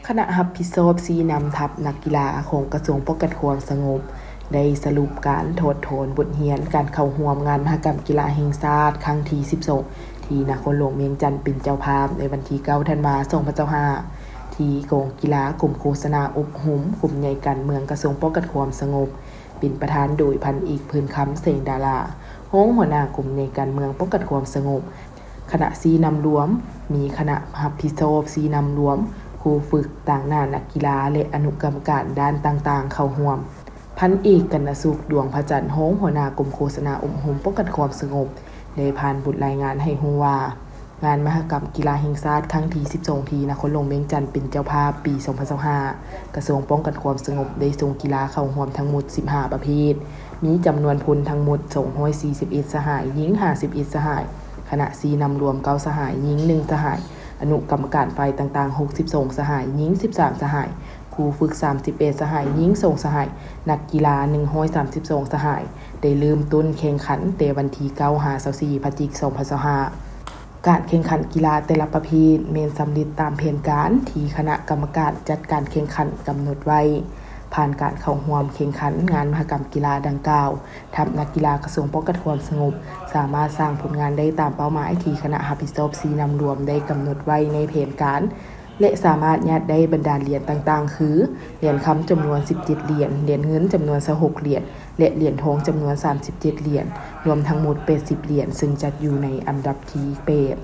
ຄະນະຮັບຜິດຊອບຊີ້ນຳທັບນັກກິລາຂອງກະຊວງປ້ອງກັນຄວາມສະຫງົບ ໄດ້ສະຫຼຸບການຖອດຖອນບົດຮຽນການເຂົ້າຮ່ວມງານມະຫະກຳກິລາແຫ່ງຊາດຄັ້ງທີສິບສອງ ທີ່ນະຄອນຫຼວງວຽງຈັນເປັນເຈົ້າພາບໃນວັນທີເກົ້າ ທັນວາ ສອງພັນຊາວຫ້າ ທີ່ກອງກິລາ ກົມໂຄສະນາອົບຮົມ ກົມໃຫຍ່ການເມືອງ ກະຊວງປ້ອງກັນຄວາມສະຫງົບ ເປັນປະທານໂດຍພັນເອກ ເພີນຄຳ ແສງດາລາ ຮອງຫົວໜ້າກົມໃຫຍ່ການເມືອງປ້ອງກັນຄວາມສະຫງົບ. ຄະນະຊີ້ນຳລວມ ມີຄະນະຮັບຜິດຊອບຊີ້ນຳລວມ, ຄູຝຶກ, ຕາງໜ້ານັກກິລາ ແລະ ອະນຸກຳມະການດ້ານຕ່າງໆເຂົ້າຮ່ວມ. ພັນເອກ ກັນນະສຸກ ດວງພະຈັນ ຮອງຫົວໜ້າກົມໂຄສະນາອົບຮົມປ້ອງກັນຄວາມສະຫງົບ ໄດ້ຜ່ານບົດລາຍງານໃຫ້ຮູ້ວ່າ ງານມະຫະກຳກິລາແຫ່ງຊາດຄັ້ງທີສິບສອງ ທີ່ນະຄອນຫຼວງວຽງຈັນເປັນເຈົ້າພາບປີສອງພັນຊາວຫ້າ ກະຊວງປ້ອງກັນຄວາມສະຫງົບໄດ້ສົ່ງກິລາເຂົ້າຮ່ວມທັງໝົດສິບຫ້າປະເພດ, ມີຈຳນວນພົນທັງໝົດສອງຮ້ອຍສີ່ສິບເອັດສະຫາຍ, ຍິງຫ້າສິບເອັດສະຫາຍ, ຄະນະຊີ້ນຳລວມເກົ້າສະຫາຍ, ຍິງໜຶ່ງສະຫາຍ, ອະນຸກຳມະການຝ່າຍຕ່າງໆຫົກສິບສອງສະຫາຍ, ຍິງສິບສາມສະຫາຍ, ຄູຝຶກສາມສິບແປດສະຫາຍ, ຍິງສອງສະຫາຍ, ນັກກິລາໜຶ່ງຮ້ອຍສາມສິບສອງສະຫາຍ ໄດ້ເລີ່ມຕົ້ນແຂ່ງຂັນແຕ່ວັນທີເກົ້າ ຫາ ຊາວສີ່ ພະຈິກ ສອງພັນຊາວຫ້າ. ການແຂ່ງຂັນກິລາແຕ່ລະປະເພດແມ່ນສຳເລັດຕາມແຜນການທີ່ຄະນະກຳມະການຈັດການແຂ່ງຂັນກຳນົດໄວ້. ຜ່ານການເຂົ້າຮ່ວມແຂ່ງຂັນງານມະຫະກຳກິລາດັ່ງກ່າວ, ທັບນັກກິລາກະຊວງປ້ອງກັນຄວາມສະຫງົບ ສາມາດສ້າງຜົນງານໄດ້ຕາມເປົ້າໝາຍທີ່ຄະນະຮັບຜິດຊອບຊີ້ນຳລວມໄດ້ກຳນົດໄວ້ໃນແຜນການ ແລະ ສາມາດຍາດໄດ້ບັນດາຫຼຽນຕ່າງໆ ຄື ຫຼຽນຄຳຈຳນວນສິບເຈັດຫຼຽນ, ຫຼຽນເງິນຈຳນວນຊາວຫົກຫຼຽນ ແລະ ຫຼຽນທອງຈຳນວນສາມສິບເຈັດຫຼຽນ, ລວມທັງໝົດແປດສິບຫຼຽນ, ເຊິ່ງຈັດຢູ່ໃນອັນດັບທີແປດ.